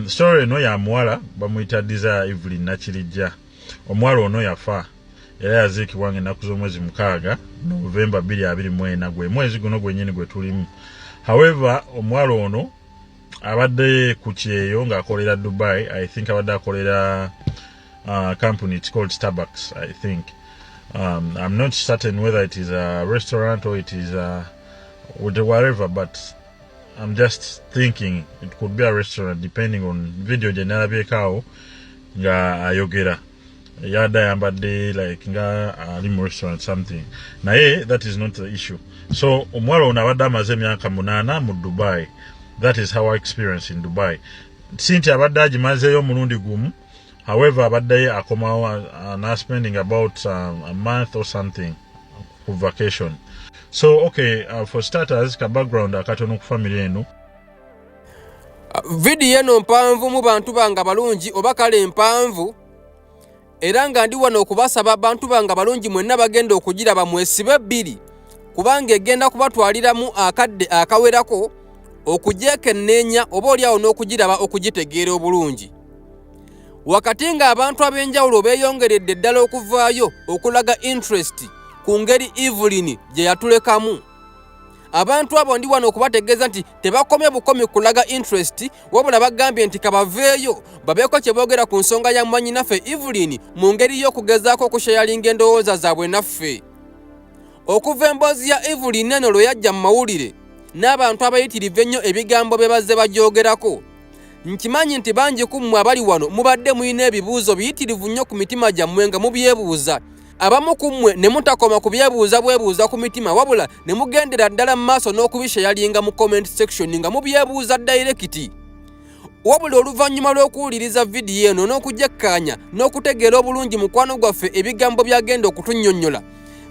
Story eno ya muwala bamuyita Desire Evelyn Nakirijja. Omuwala ono yafa era yaziikibwa nga ennaku z'omwezi 6 Novemba 2024, gwe mwezi guno gwennyini gwe tulimu. However, omuwala ono abadde ku kyeyo ng'akolera Dubai. I think abadde akolera company, it's called Starbucks, I think. I'm not certain whether it is a restaurant or it is a whatever, but I'm just thinking it could be a restaurant, depending on video gye nalabyeko awo nga ayogera, yadde ayambadde like nga ali mu restaurant something, naye that is not the issue. So omuwala ono abadde amaze emyaka 8 mu Dubai. That is how experience in Dubai, si nti abadde agimazeeyo omulundi gumu. However, abaddeyo akomawo na spending about a month or something ku vacation. So okay, for starters, ka background akatono ku family eno. Vidiyo eno mpanvu mu bantu bange balungi, oba kale mpanvu, era nga ndi wano okubasaba, bantu bange balungi mwenna bagenda okugiraba, mwesibe bbiri, kubanga egenda kubatwaliramu akadde akawerako okugyekenneenya, oba oliawo n'okugiraba okugitegeera obulungi. Wakati ng'abantu ab'enjawulo beeyongeredde ddala okuvaayo okulaga interest ku ngeri Evelyn gye yatulekamu, abantu abo ndi wano okubategeeza nti tebakomye bukomi kulaga interest, wabula bagambye nti kabaveeyo babeeko kye boogera ku nsonga ya mwannyinaffe Evelyn mu ngeri y'okugezaako okusharinga endowooza zaabwe naffe. Okuva emboozi ya Evelyn eno lwe yajja mu mawulire n'abantu abayitirivu ennyo ebigambo bye bazze bagyogerako, nkimanyi nti bangi ku mmwe abali wano mubadde mulina ebibuuzo biyitirivu nnyo ku mitima gyammwe nga mubyebuuza. Abamu ku mmwe ne mutakoma ku byebuuza bwebuuza ku mitima, wabula ne mugendera ddala mu maaso n'okubisharinga mu comment section nga mubyebuuza direct. Wabula oluvannyuma lw'okuwuliriza vidiyo eno n'okujekkaanya n'okutegeera obulungi mukwano gwaffe ebigambo by'agenda okutunnyonnyola,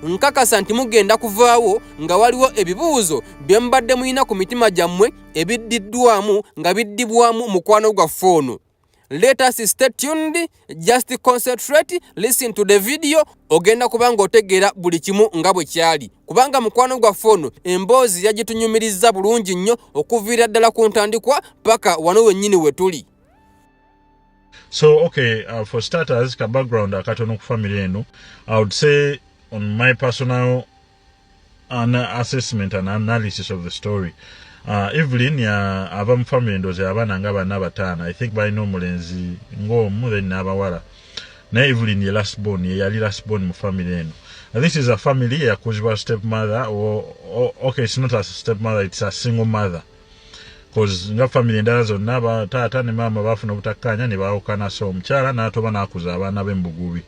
nkakasa nti mugenda kuvaawo nga waliwo ebibuuzo bye mubadde mulina ku mitima gyammwe ebiddiddwamu nga biddibwamu mukwano gwaffe ono. Let us stay tuned, just concentrate, listen to the video, ogenda kuba ng'otegeera buli kimu nga bwe kyali, kubanga mukwano gwaffe ono emboozi yagitunyumirizza bulungi nnyo okuviira ddala ku ntandikwa paka wano wennyini we tuli. So okay, for starters, ka background akatono ku family eno. I would say, on my personal an assessment and analysis of the story, Evelyn ya ava mu family ndowooza abaana nga bana, bataano, I think. Balina omulenzi ng'omu, then n'abawala, naye Evelyn ye last born, ye yali last born mu family eno. This is a family eyakuzibwa step mother or, okay, it's not a step mother, it's a single mother, 'cause nga family endala zonna, taata ne maama bafuna obutakkaanya ne baawukana, so omukyala n'atoba n'akuza abaana be mu bugubi.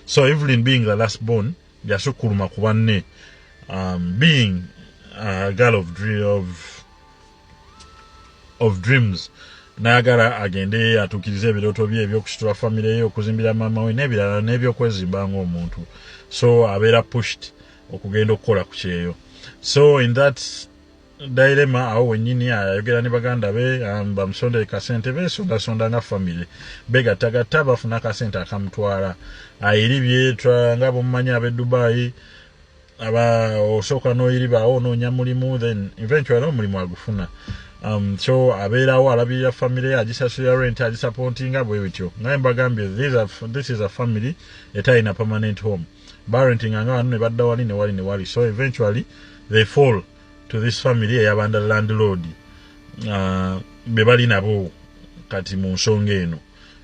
So Evelyn, being the last born, yasukkuluma ku banne, being a girl of dreams, n'ayagala agende atuukirize ebirooto bye ebyokusitula famire ye, okuzimbira maama we n'ebirala, n'ebyokwezimba ng'omuntu. So abeera pushed okugenda okukola ku kyeyo. So in that dilemma, awo wennyini ayogera ne baganda be bamusondere kasente. Beesondasonda nga famire, begattagatta, bafuna akasente akamutwala ayiribye. Nga bwemumanyi ab'e Dubai, aba osooka n'oyiribaawo onoonya mulimu, then eventually omulimu agufuna. So abeerawo alabirira famire, agisasulira rent, agisupportinga, bwe bityo. Nga mbagambye, this is a family etalina permanent home. Barentinga nga wano ne badda wali ne wali ne wali. So eventually they fall to this family eyabanda landlord be bali nabo kati. Mu nsonga eno,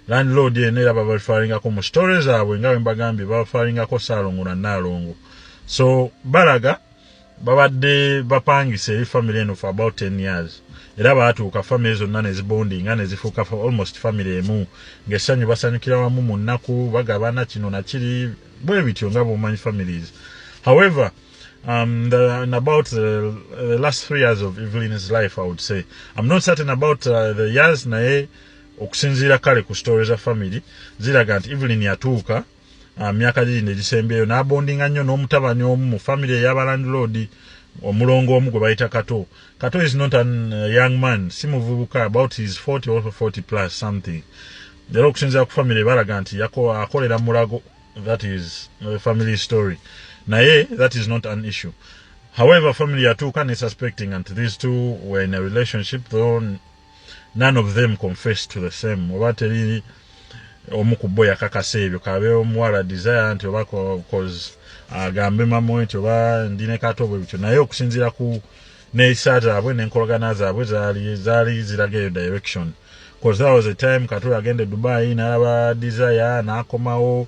landlord eno era babafaringako mu story zaabwe, nga bwe mbagambye, babafaringako Saalongo na Naalongo. So balaga babadde bapangisa eri family eno for about 10 years, era baatuuka family zonna ne zibondinga ne zifuuka almost family emu, ng'essanyu basanyukira wamu, mu nnaku bagabana kino nakiri, bwe bityo nga bw'omanyi families. However, in about the last 3 years of Evelyn's life, I would say, I'm not certain about the years, naye okusinziira kale ku story za family ziraga nti Evelyn yatuuka myaka gino egisembyeyo n'abondinga nnyo n'omutabani omu mu family ey'abalandlord, omulongo omu gwe bayita Kato. Kato is not an young man, si muvubuka, about his 40 or 40 plus something, era okusinziira ku family balaga nti akolera Mulago. That is the family story, naye that is not an issue. However, family yatuuka ne suspecting nti these two were in a relationship, though. None of them confessed to the same, oba teri omu ku bo yakakasa ebyo, kabe omuwala Desire nti oba cause agambe mama we nti oba ndi ne Kato, bwe bityo. Naye okusinziira ku neeyisa zaabwe n'enkolagana zaabwe, zaali ziraga eyo direction, 'cause that was a time Kato yagenda e Dubai n'alaba Desire n'akomawo.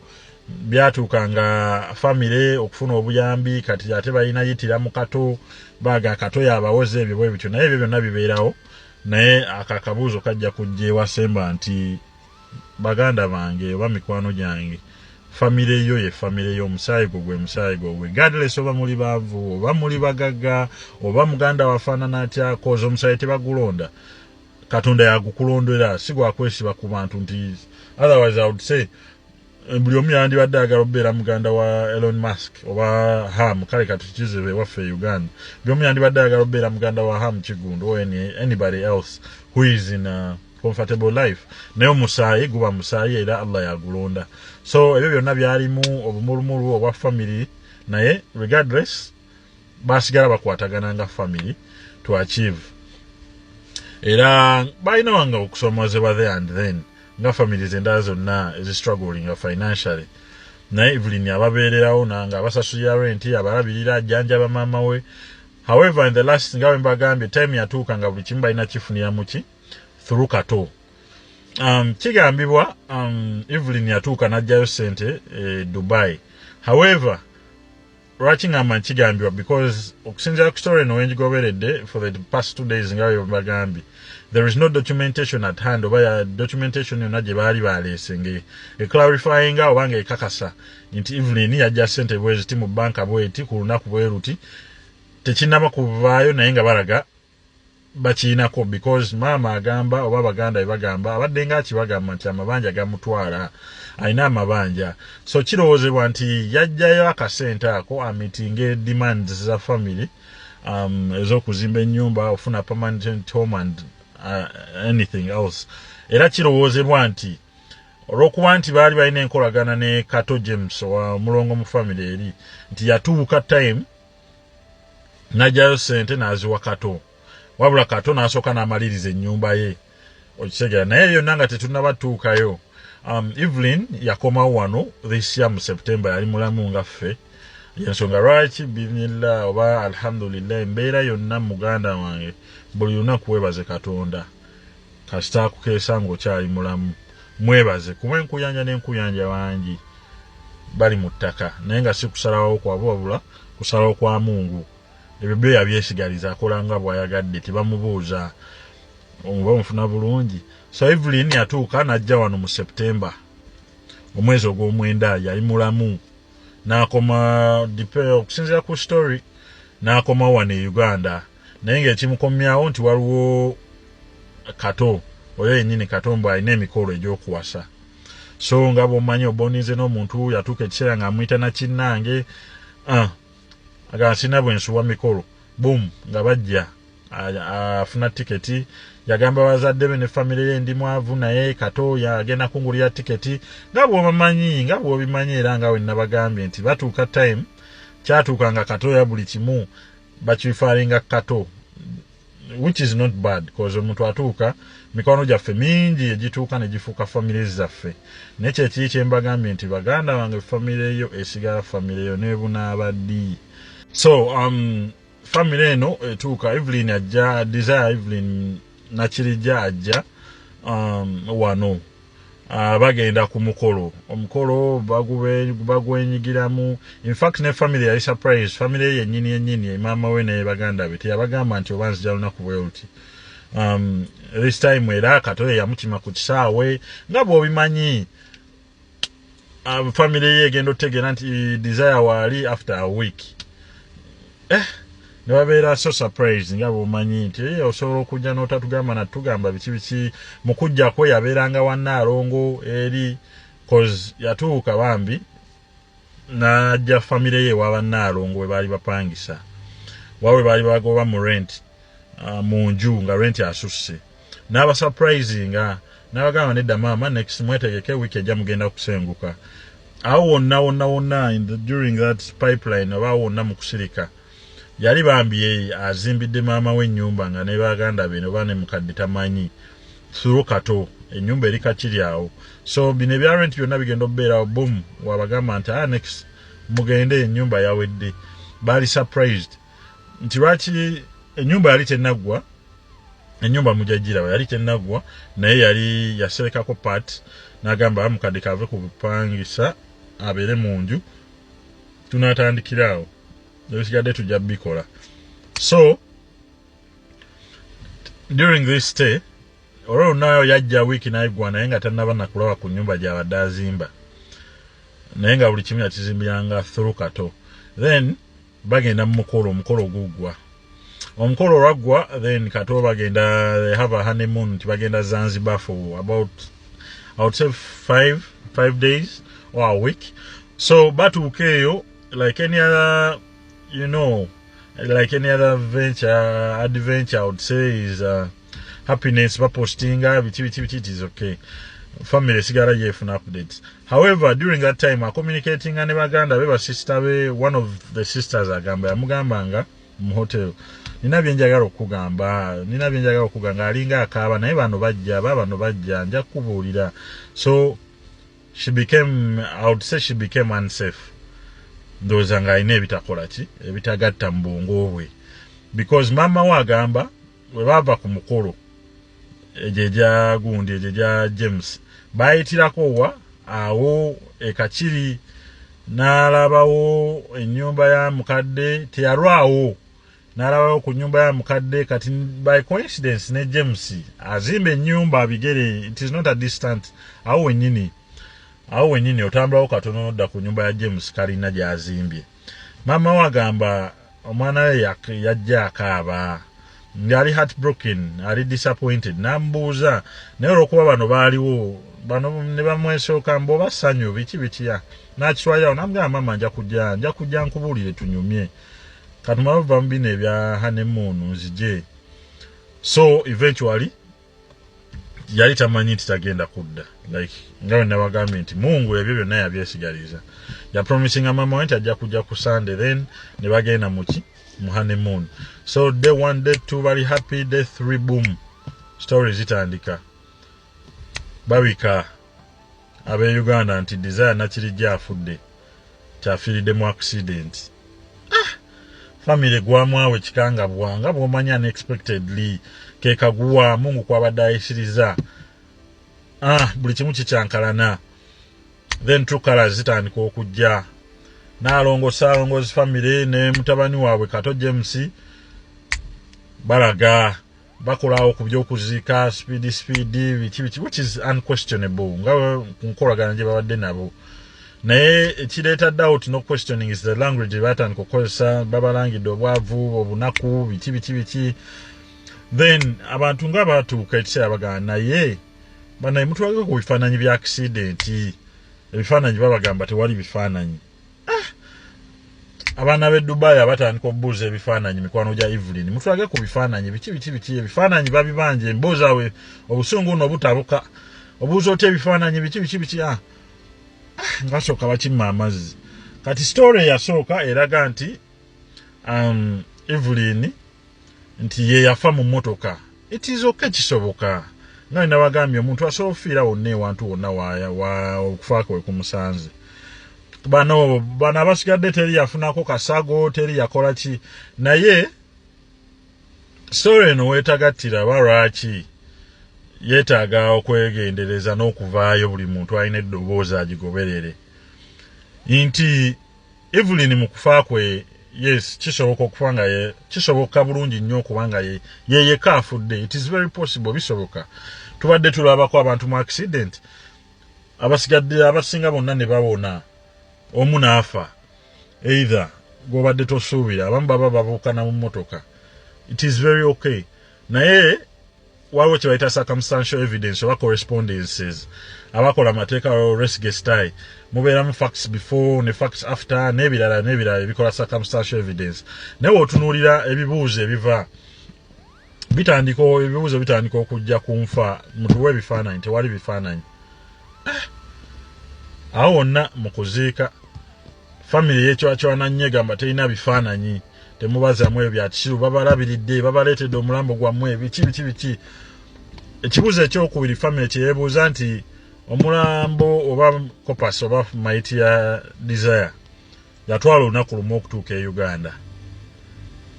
Byatuuka nga famire okufuna obuyambi kati ate balina yitira mu Kato, baga Kato yabawoza ebyo, bwe bityo. Naye ebyo byonna bibeerawo, naye ako akabuuzo kajja kujja ewasemba nti, baganda bange oba mikwano gyange, famire yo ye famire yo, omusaayi gwo gwe musaayi gwo, regardless oba muli baavu oba muli bagagga oba muganda wafaanana atya, 'cause omusaayi tebagulonda, Katonda yagukulondera, si gwakwesiba ku bantu. Nti otherwise I would say buli omu yandibadde ayagala okubeera muganda wa Elon Musk oba Ham. Kale kati kizibu ewaffe e Uganda. Buli omu yandibadde ayagala okubeera muganda wa Ham Kigundu or anybody else who is in a comfortable life, naye omusaayi guba musaayi, era Allah yagulonda. So ebyo byonna byalimu obumulumulu obwa family, naye regardless basigala bakwatagana nga family to achieve. Era balina wanga okusomozebwa there and then nga families endala zonna ezistrugglinga financially, naye Evelyn ababeererawo nanga abasasulira rent, abalabirira, ajjanjaba maama we. However, in the last, nga bwe mbagambye, time yatuuka nga buli kimu balina kifunira muki through Kato. Kigambibwa Evelyn yatuuka n'aggyayo sente e Dubai. However, lwaki ngamba nkigambibwa? Because okusinziira ku story eno wengigoberedde for the past 2 days, nga bwe mbagambye, there is no documentation at hand oba ya documentation yonna gye baali baleese nge eclarifyinga oba nga ekakasa nti Evelyn yajja sente bweziti mu banka bweti ku lunaku bwe ruti. Tekinnaba kuvaayo, naye nga balaga bakiinako, because maama agamba oba baganda bebagamba abadde nga akibagamba nti amabanja gamutwala, alina amabanja. So kirowoozebwa nti yajjayo akasente ako ameetinge demands za family ez'okuzimba ennyumba, ofuna permanent home and anything else. Era kirowoozebwa nti olw'okuba nti baali balina enkolagana ne Kato James owa mulongo mu family eri, nti yatuuka time n'ajjayo sente n'aziwa Kato, wabula Kato n'asooka n'amaliriza ennyumba ye, okitegera. Naye yonna nga tetunnabatuukayo, Evelyn yakomawo wano this year mu September, yali mulamu nga ffe. Yensonga lwaki bi'idhnillah oba alhamdulillah, embeera yonna, muganda wange, buli lunaku webaze Katonda. Kasita akukeesa ng'okyali mulamu, mwebaze, kuba enkuyanja n'enkuyanja bangi bali mu ttaka, naye nga si kusalawo kwabwe, wabula kusalawo kwa Mungu. Ebyo byo yabyesigaliza, akola nga bw'ayagadde, tebamubuuza oba mufuna bulungi. So Evelyn yatuuka n'ajja wano mu September, omwezi ogw'omwenda, yali mulamu n'akoma, okusinziira ku story, n'akoma wano e Uganda. Naye ng'ekimukomyawo nti waliwo Kato oyo yennyini, Kato mbu alina emikolo egy'okuwasa. So nga bw'omanyi obondinze n'omuntu, yatuuka ekiseera ng'amuyita nakinnange, agamba sirina bwe nsuwa mikolo. Boom, nga bajja, afuna tiketi. Yagamba bazadde be ne famire ye, ndi mwavu, naye Kato yagenda kungulira tiketi. Nga bw'obamanyi, nga bw'obimanyi, era nga we nabagambye nti batuuka time kyatuuka nga Kato ya buli kimu bakifalinga Kato, which is not bad, 'cause omuntu atuuka, mikwano gyaffe mingi egituuka ne gifuuka families zaffe. Naye kyekiri kyembagambye nti, baganda bange, famire yo esigala famire yo nebunaaba ddi. So famire eno etuuka, Evelyn ajja, Desire Evelyn Nakirijja ajja wano, bagenda ku mukolo. Omukolo bagwenyigiramu. In fact, ne family yali surprise, family ye yennyini yennyini, maama we ne baganda be, teyabagamba nti oba nzija lunaku bwe luti this time. Era Kato ye yamukima ku kisaawe, nga bw'obimanyi. Family ye egenda otegeera nti Desire waali after a week, ne babeera so surprise, nga bw'omanyi nti osobola okujja n'otatugamba natugamba biki biki. Mu kujjako yabeeranga wannaalongo eri, 'cause yatuuka bambi n'ajja famire ye ewa bannaalongo we baali bapangisa, wawe baali bagoba mu rent, mu nju nga rent asusse. N'abasurprisinga n'abagamba, nedda maama, next mwetegeke, wiiki ejja mugenda kusenguka. Awo wonna wonna wonna during that pipeline oba wonna mu kusirika, yali bambi azimbidde maama we ennyumba nga ne baganda be oba ne mukadde tamanyi. Through Kato, ennyumba eri Kakiri awo. So bino ebya rent byonna bigenda okubeerawo. Boom, wabagamba nti, "Ah, next mugende, ennyumba yawedde." Baali surprised nti lwaki ennyumba yali tenaggwa. Ennyumba mujagiraba yali tenaggwa, naye yali yaserekako part, n'agamba mukadde kave ku bupangisa abeere mu nju, tunatandikira awo, ebisigadde tujja bikola. So during this stay, olwo nayo yajja wiiki nayiggwa, naye nga tannaba nakulaba ku nyumba gyabadde azimba, naye nga buli kimu yakizimbiranga through Kato. Then bagenda mu mukolo, omukolo guggwa. Omukolo olwaggwa, then Kato bagenda, they have a honeymoon, nti bagenda Zanzibar for about, I would say, 5 days or a week. So batuuka eyo, like any other you know like any other venture, adventure, I would say, is happiness. Bapostinga biki biki biki, it is okay. Family esigala yefuna updates. However, during that time acommunicatinga ne baganda be, basister be. One of the sisters agamba yamugambanga mu hotel, "Nina byenjagala okugamba, nina byenjagala okugamba," alinga akaaba, "naye bano bajja, ba bano bajja, nja kukubuulira." So she became, I would say, she became unsafe. Ndowooza ng'alina ebitakola ki, ebitagatta mu bwongo bwe, because maama we agamba bwe baava ku mukolo egyo egya gundi, egyo egya James, bayitirako wa awo ekakiri n'alabawo ennyumba ya mukadde. Teyalwawo n'alabawo ku nnyumba ya mukadde. Kati by coincidence ne James azimba ennyumba bigere, it is not a distant, awo wennyini, awo wennyini otambulawo katono nodda ku nyumba ya James kalina gy'azimbye. Maama we agamba omwana we yajja akaaba ng'ali heartbroken, ali disappointed. N'amubuuza, naye olwokuba bano baaliwo, bano ne bamwesooka mbu oba ssanyu biki bitya, n'akitwalirawo n'amugamba, "Maama, nja kujja, nja kujja nkubuulire, tunyumye, katumale buva mu bino ebya honeymoon, nzije." So eventually yali tamanyi nti tagenda kudda. Like nga bwe nabagambye nti Mungu ebyo byonna yabyesigaliza. Yapromisinga mama we nti ajja kujja ku Sunday, then ne bagenda muki, mu honeymoon. So day one, day two, bali happy. Day three, boom, story zitandika. Babika ab'e Uganda nti Desire Nakirijja afudde, kyafiiridde mu accident. Ah! Family gwamwawe kikangabwa nga bw'omanyi, unexpectedly kekaguwa Mungu kwabadde ayisiriza. Ah, buli kimu kikyankalana. Then true colors zitandika okujja. Naalongo, Saalongozi family ne mutabani waabwe Kato James balaga bakolawo ku byokuziika speed speed, biki biki, which is unquestionable nga ku nkolagana gye babadde nabo. Naye ekireeta doubt no questioning is the language batandika okukozesa. Babalangidde obwavu, obunaku, biki biki biki. Then abantu nga batuuka ekiseera bagamba, "Naye banaye mutwage ku bifaananyi bya accident." Ebifaananyi babagamba tewali bifaananyi. Ah! Abaana b'e Dubai abatandika okubuuza ebifaananyi, mikwano gya Evelyn, "Mutwage ku bifaananyi, biki biki biki." Ebifaananyi babibanja, emboozi awe obusungu buno obutabuka, obuuza otya ebifaananyi, biki biki biki. Ah, nga sooka bakimma amazzi. Kati story eyasooka eraga nti Evelyn nti ye yafa mu mmotoka. It is okay, kisoboka. Nga nabagambye, omuntu asobola okufiira wonna, ewantu wonna okufaako we kumusanze. Bano bano abasigadde teri yafunako kasago, teri yakola ki. Naye story eno weetagattira ba lwaki yeetaaga okwegendereza n'okuvaayo, buli muntu alina eddoboozi agigoberere, nti Evelyn mu kufa kwe, yes, kisoboka okufa nga ye, kisoboka bulungi nnyo okuba nga ye ye yekka afudde. It is very possible, bisoboka. Tubadde tulabako abantu mu accident, abasigadde abasinga bonna ne bawona, omu n'afa, either gw'obadde tosuubira. Abamu baba babuukana mu mmotoka. It is very okay. Naye waliwo kye bayita circumstantial evidence oba correspondences. Abakola amateeka, res gestae, mubeeramu facts before ne facts after n'ebirala n'ebirala ebikola circumstantial evidence. Naye w'otunuulira ebibuuzo ebiva bitandika, ebibuuzo bitandika okujja ku nfa. "Mutuwe ebifaananyi," tewali bifaananyi. Ah! Awo wonna mu kuziika, family yekywakywana nnyo, egamba terina bifaananyi, "Temubazaamu ebyo bya kisiru, babalabiridde, babaleetedde omulambo gwammwe," biki biki biki. Ekibuuzo ekyokubiri family kyeyebuuza nti omulambo oba corpse oba maiti ya Desire yatwala olunaku lumu okutuuka e Uganda.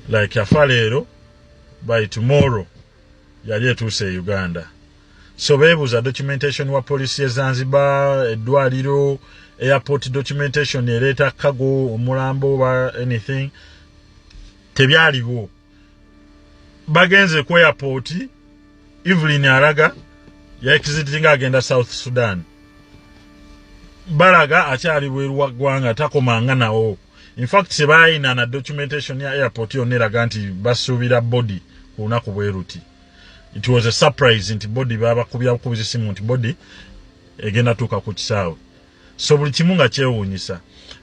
Like afa leero, by tomorrow yali etuuse e Uganda. So beebuuza documentation wa poliisi ye Zanzibar, eddwaliro, airport documentation ereeta cargo, omulambo oba anything, tebyaliwo. Bagenze ku airport, Evelyn alaga ya exitinga agenda South Sudan, balaga akyali bweru wa ggwanga, takomanga nawo. Infact tebalina na documentation ya airport yonna eraga nti basuubira body ku lunaku bwe ruti. It was a surprise nti body babakubya bukubiza simu nti body egenda tuuka ku kisaawe. So buli kimu nga kyewuunyisa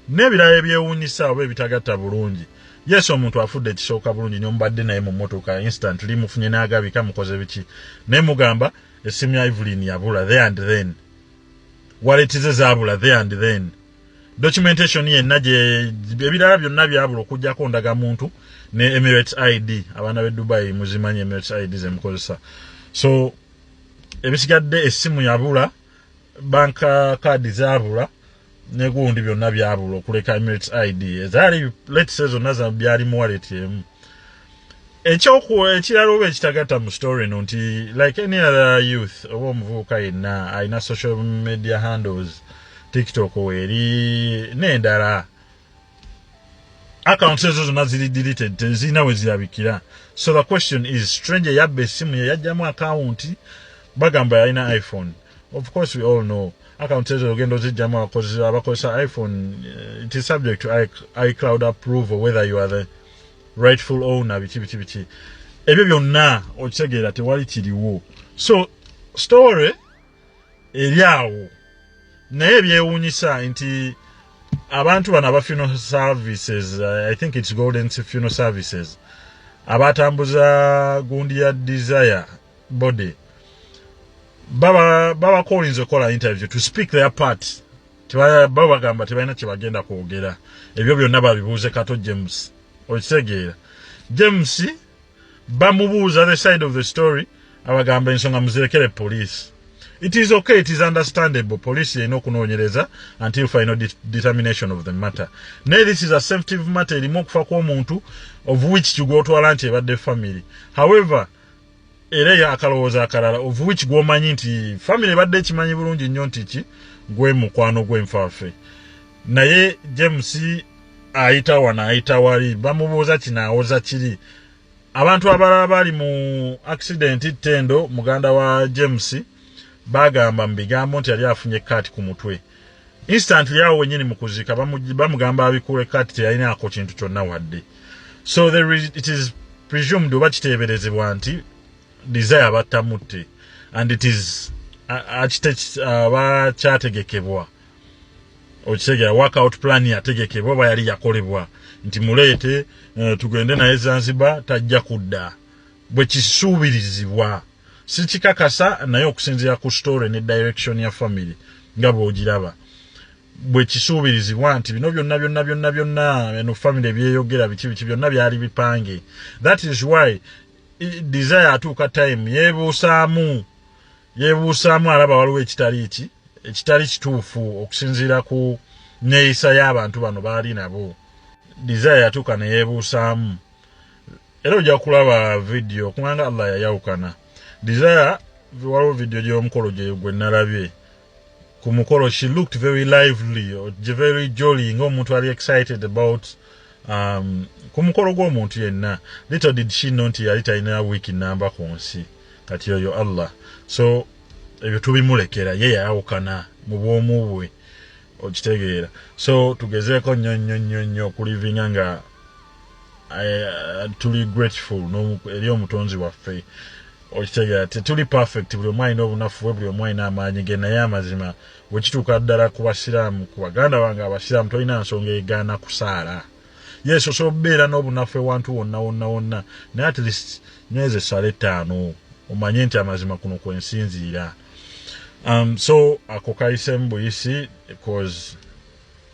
n'ebirala ebyewuunyisa oba ebitagatta bulungi. Yes, omuntu afudde ekisooka bulungi nyo mubadde naye mu mmotoka, instantly mufunye n'agabika, mukoze biki, naye mugamba essimu ya Evelyn yabula there and then, wallet ze zaabula there and then, documentation yenna gye ebirala byonna byabula okugjako ndagamuntu ne Emirates ID. Abaana b'e Dubai muzimanyi Emirates ID zemukozesa. So ebisigadde, essimu yabula, bank card zaabula, negundi byonna byabula okuleka Emirates ID ezaali, let's say, zonna byali mu wallet emu. Ekirala oba ekitagatta mu story eno nti like any other youth oba omuvubuka yenna alina social media handles, TikTok weeri n'endala, accounts ezo zonna ziri deleted, tezirina we zirabikira. So the question is, stranger yabba essimu ye yajjamu account, bagamba yalina iPhone. Of course we all know accounts ezo ogenda ozijjamu abakozesa iPhone, it is subject to iCloud approval whether you are the rightful owner, biki biki biki, ebyo byonna okitegeera tewali kiriwo. So story eri awo, naye ebyewuunyisa nti abantu bano aba funeral services, I think it's Golden Funeral Services, abatambuza gundi ya Desire body, baba babakolinze okukola interview to speak their part. Baba bagamba tebalina kyebagenda kwogera, ebyo byonna babibuuze Kato James. Okitegeera, James bamubuuza the side of the story, abagamba ensonga muzirekere police. It is okay, it is understandable, police erina okunoonyereza until final determination of the matter. Naye this is a sensitive matter erimu okufa kw'omuntu, of which kigwotwala nti ebadde family. However, era eyo akalowoozo akalala, of which gwomanyi nti family ebadde ekimanyi bulungi nnyo nti ki gwe mukwano gw'enfaafe. Naye James ayita wano, ayita wali, bamubuuza kino, awoza kiri. Abantu abalala bali mu accident, Tendo muganda wa James, bagamba mu bigambo nti yali afunye cut ku mutwe. Instantly awo wenyini mu kuziika bamugamba abikule cut, teyalinaako kintu kyonna wadde. So there is, it is presumed oba kiteeberezebwa nti Desire battamutte and it is aba kyategekebwa. Okitegeera, workout plan yategekebwa oba yali yakolebwa nti muleete, tugende naye Zanzibar, tajja kudda. Bwe kisuubirizibwa, sikikakasa, naye okusinziira ku story ne direction ya family nga bw'ogiraba, bwe kisuubirizibwa nti bino byonna byonna byonna byonna eno family byeyogera biki biki byonna byali bipange. That is why Desire atuuka time yeebuusaamu, yeebuusaamu, alaba waliwo ekitali ki ekitali kituufu okusinziira ku neeyisa y'abantu bano baali nabo. Desire yatuuka ne yeebuusaamu, era ojja kulaba video kubanga Allah yayawukana. Desire, waliwo video gy'omukolo gwe nalabye ku mukolo, she looked very lively, very jolly, ng'omuntu ali excited about ku mukolo gw'omuntu yenna. Little did she know nti yali talina wiiki namba ku nsi. Kati oyo Allah, so ebyo tubimulekera, ye yayawukana mu bwomu bwe. Okitegeera? So tugezeeko nnyo nnyo nnyo nnyo okulivinga nga tuli grateful eri omutonzi waffe. Okitegeera, tetuli perfect, buli omu alina obunafu bwe, buli omu alina amaanyi ge, naye amazima bwe kituuka ddala ku basiraamu, ku baganda bange abasiraamu, tolina nsonga egaana kusaala. Yes, osobola okubeera n'obunafu ewantu wonna wonna wonna, naye at least nyweza essala 5, omanye nti amazima kuno kwensinziira. So ako kayisemu buyisi cause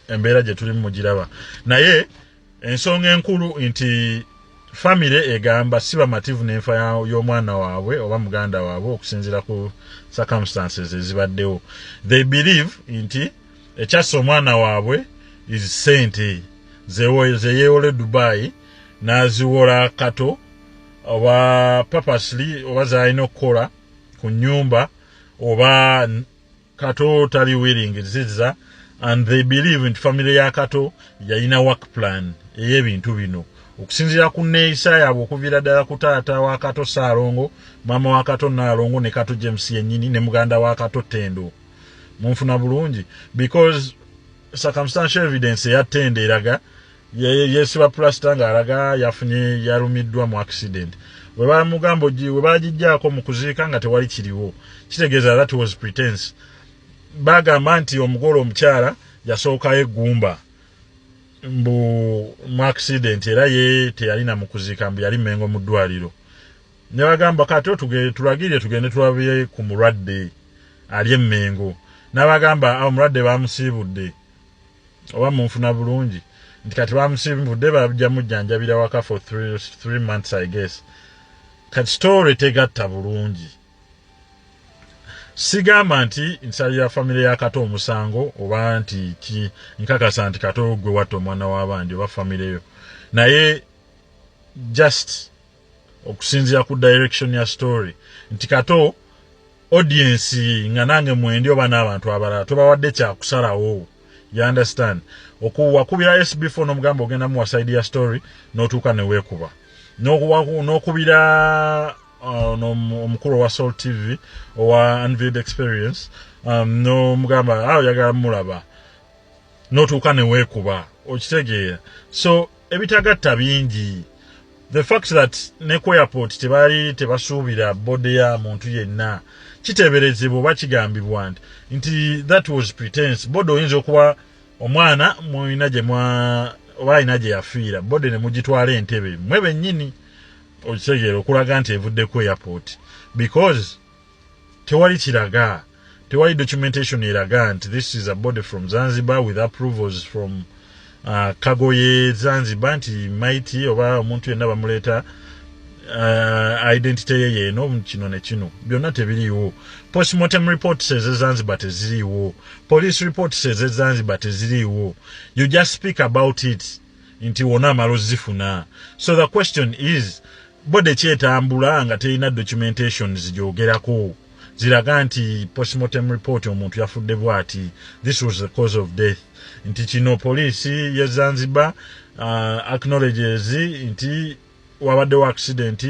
embeera gye tulimu mugiraba. Naye ensonga enkulu nti Family egamba si bamativu n'enfa y'omwana waabwe oba muganda waabwe okusinziira ku circumstances ezibaddewo. They believe nti ekyassa omwana waabwe is sente zeyeewola e Dubai n'aziwola Kato oba purposely oba zalina okukola ku nyumba oba Kato tali willing zizza, and they believe nti family ya Kato yalina work plan ey'ebintu bino okusinziira ku neeyisa yaabwe, okuviira ddala ku taata wa Kato Saalongo, maama wa Kato Naalongo, ne Kato James yennyini ne muganda wa Kato Tendo. Munfuna bulungi? Because circumstantial evidence eya Tendo eraga yesiba plaster ng'alaga yafunye yalumiddwa mu accident. We bamugamba we bagijjaako mu kuziika nga tewali kiriwo, kitegeeza that was pretense. Bagamba nti omugole omukyala yasookayo eggumba mbu mu accident, era ye teyalina mu kuziika, mbu yali Mengo mu ddwaliro. Ne bagamba kati tulagirire tugende tulabye ku mulwadde ali emmengo, n'abagamba omulwadde bamusiibudde. Oba munfuna bulungi nti kati bamusiibudde, bajja mujjanjabira waka for 3 months, I guess. Kati story tegatta bulungi. Sigamba nti nsalira famire ya Kato omusango oba nti ki nkakasa nti Kato gwe watta omwana w'abandi oba famire yo, naye just okusinziira ku direction ya story nti Kato, audience nga nange mwendi oba n'abantu abalala, tobawadde kyakusalawo. You understand? Wakubira SB4 n'omugamba ogenda muwa side ya story, n'otuuka neweekuba n'okubira omukulu owa Soul TV owa Unveiled Experience, n'omugamba awo oyagala mulaba, n'otuuka neweekuba. Okitegeera? So ebitagatta bingi. The fact that ne ku airport tebaali tebasuubira body ya muntu yenna, kiteeberezebwa oba kigambibwa nti that was pretense. Body oyinza okuba omwana mulina gye mwa oba alina gye yafiira, body ne mugitwala Entebe mwe bennyini. Okitegeera? Okulaga nti evudde ku airport, because tewali kiraga, tewali documentation eraga nti this is a body from Zanzibar with approvals from cargo ye Zanzibar, nti maiti oba omuntu yenna bamuleeta, identity ye yeeno, kino ne kino byonna tebiriiwo. Postmortem reports eze Zanzibar teziriiwo, police reports eze Zanzibar teziriiwo. You just speak about it nti wona amala ozifuna. So the question is, body kyetambula nga terina documentations gyogerako ziraga nti postmortem report omuntu yafudde bwati, this was the cause of death, nti kino poliisi ye Zanzibar acknowledges nti wabaddewo accident,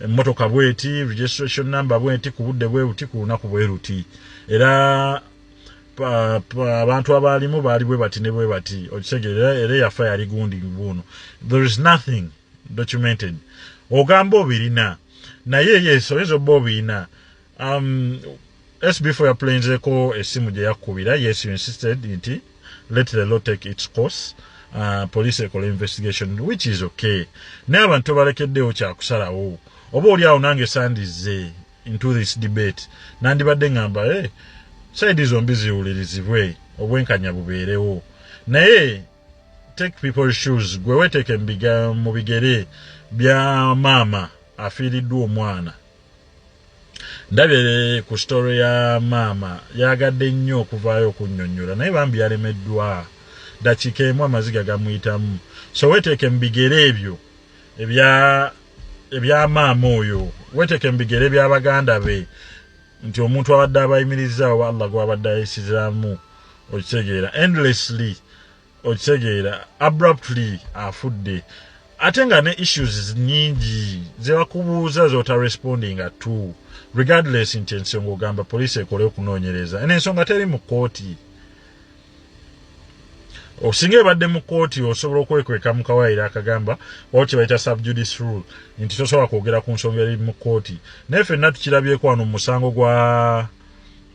emmotoka bweti, registration number bweti, ku budde bwe buti, ku lunaku bwe luti, era abantu abaalimu baali bwe bati ne bwe bati. Okitegeera? Era eyafa yali gundi buuno. There is nothing documented. Ogamba obirina, naye yes, oyinza obba obirina. SB4 yapulayinzeeko essimu gye yakkubira. Yes, you insisted nti let the law take its course, police ekola investigation, which is okay, naye abantu tobalekeddewo kyakusalawo. Oba oli awo nange sandizze into this debate, nandibadde ngamba, hey, side zombi ziwulirizibwe, obwenkanya bubeerewo. Naye take people's shoes, gwe weteeke mu bigere bya maama afiiriddwa omwana. Ndabye ku story ya maama, yagadde nnyo okuvaayo okunnyonnyola, naye bambi yalemeddwa. Dakiika emu amaziga gamuyitamu. So weteeke mu bigere ebyo ebya maama oyo, weteeke mu bigere by'abaganda be, nti omuntu abadde abayimirizaawo, Allah gwabadde ayisizaamu, okitegeera, endlessly, okitegeera, abruptly afudde, ate nga ne issues nyingi zebakubuuza zotarespondinga to, regardless nti ensonga ogamba poliisi ekole okunoonyereza. Eno ensonga teri mu kkooti. Osinga ebadde mu kkooti, osobola okwekweka mu kawaayiro akagamba waliwo kye bayita subjudice rule, nti tosobola kwogera ku nsonga eri mu kkooti. Naye ffenna tukirabyeko wano mu musango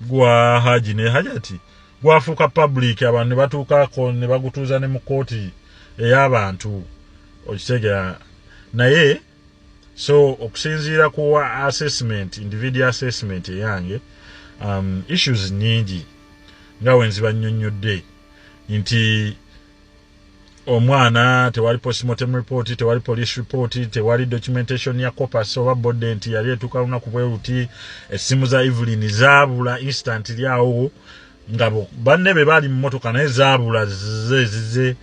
gwa Haji ne Hajati, gwafuuka public, abantu ne batuukako ne bagutuuza ne mu kkooti ey'abantu. Okitegeera? Naye so okusinziira ku assessment, individual assessment eyange, issues nyingi nga wenziba nnyonnyodde nti Omwana tewali postmortem report, tewali police report, tewali documentation ya corpus oba body nti yali etuuka lunaku bwe luti. Essimu za Evelyn zaabula instantly awo nga banne be baali mu motoka, naye zaabula zize zize.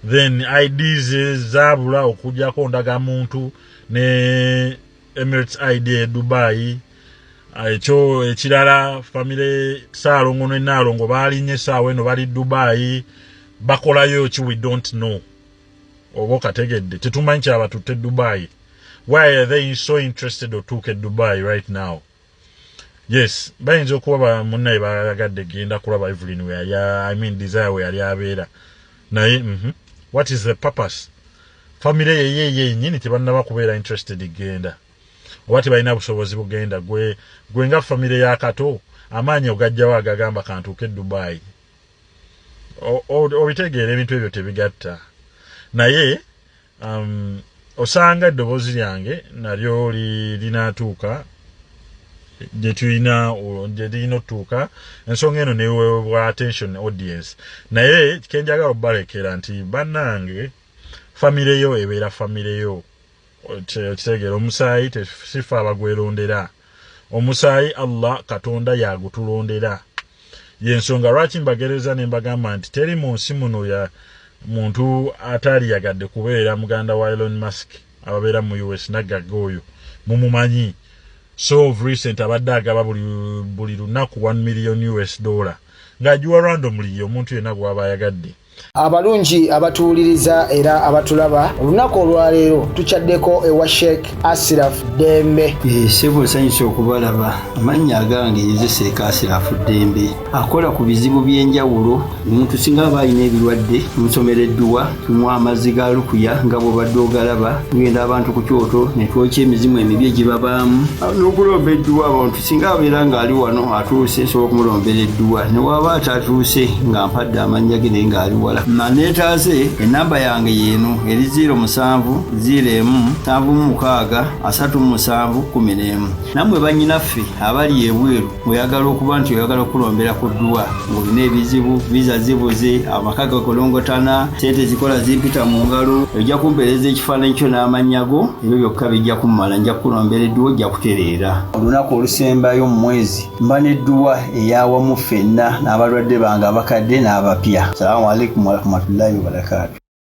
Then IDs zaabula, okujjako ndagamuntu ne Emirates ID e Dubai. Ekyo ekirala, famire Saalongo ne Naalongo baalinnye essaawa eno bali Dubai, bakolayo ki? We don't know. Oba okategedde, tetumanyi kyabatutte Dubai. Why are they so interested otuuka e Dubai right now? Yes, bayinza okuba munnaye bayagadde genda kulaba Evelyn weyali, I mean Desire we yali abeera naye. What is the purpose? Famire yeye yenyini tebannaba kubeera interested genda, oba tebalina busobozi bugenda. Gwe gwe nga famire ya Kato, amaanyi ogajjawo agagamba kantuuke e Dubai? Obitegeera, ebintu ebyo tebigatta. Naye osanga eddoboozi lyange nalyo linaatuuka gyetulina, gye lirina otutuuka, ensonga eno neweebwa attention audience. Naye kenjagala obalekera nti bannange, famire yo ebeera famire yo. Okitegeera, omusaayi sifa abagwerondera, omusaayi Allah Katonda yagutulondera. Yensonga lwaki mbagereza ne mbagamba nti teri mu nsi muno ya muntu ataliyagadde kubeera muganda wa Elon Musk ababeera mu US, naggagga oyo mumumanyi. So of recent abadde agaba buli lunaku 1 million US dollar ng'agiwa randomly omuntu yenna gw'aba ayagadde. Abalungi abatuwuliriza era abatulaba, olunaku olwaleero tukyaddeko ewa Sheikh Asiraf Ddembe. Ssebo, nsanyusa okubalaba. Amannya agange nze Sheikh Asirafu Ddembe, akola ku bizibu by'enjawulo. Omuntu singa aba alina ebirwadde, tumusomera edduwa, tunywa amazzi ga lukuya nga bw'obadde ogalaba. Tugenda abantu ku kyoto ne twokya emizimu emibi egibabaamu n'okulomba edduwa. Abantu singa abeera ng'ali wano atuuse, nsobola okumulombera edduwa, ne waba atatuuse nga mpadde amannya ge naye ng'ali wala naneetaase. Enamba yange yeeno eri 07 01 76 37 11. Nammwe bannyinaffe abali ebweru, ng'oyagala okuba nti oyagala okulombera ku dduwa, ng'olina ebizibu, visa zibuze, amaka gakolongotana, sente zikola zimpita mu ngalo, ojja kumpeereza ekifaananyi kyo n'amannya go, ebyo byokka bijja kummala, nja kukulombera edduwa, ojja kutereera. Olunaku olusembayo mu mwezi mba n'edduwa eyawamu ffenna n'abalwadde bange abakadde n'abapya. Salaamu alaikum warahmatullahi wabarakaatu.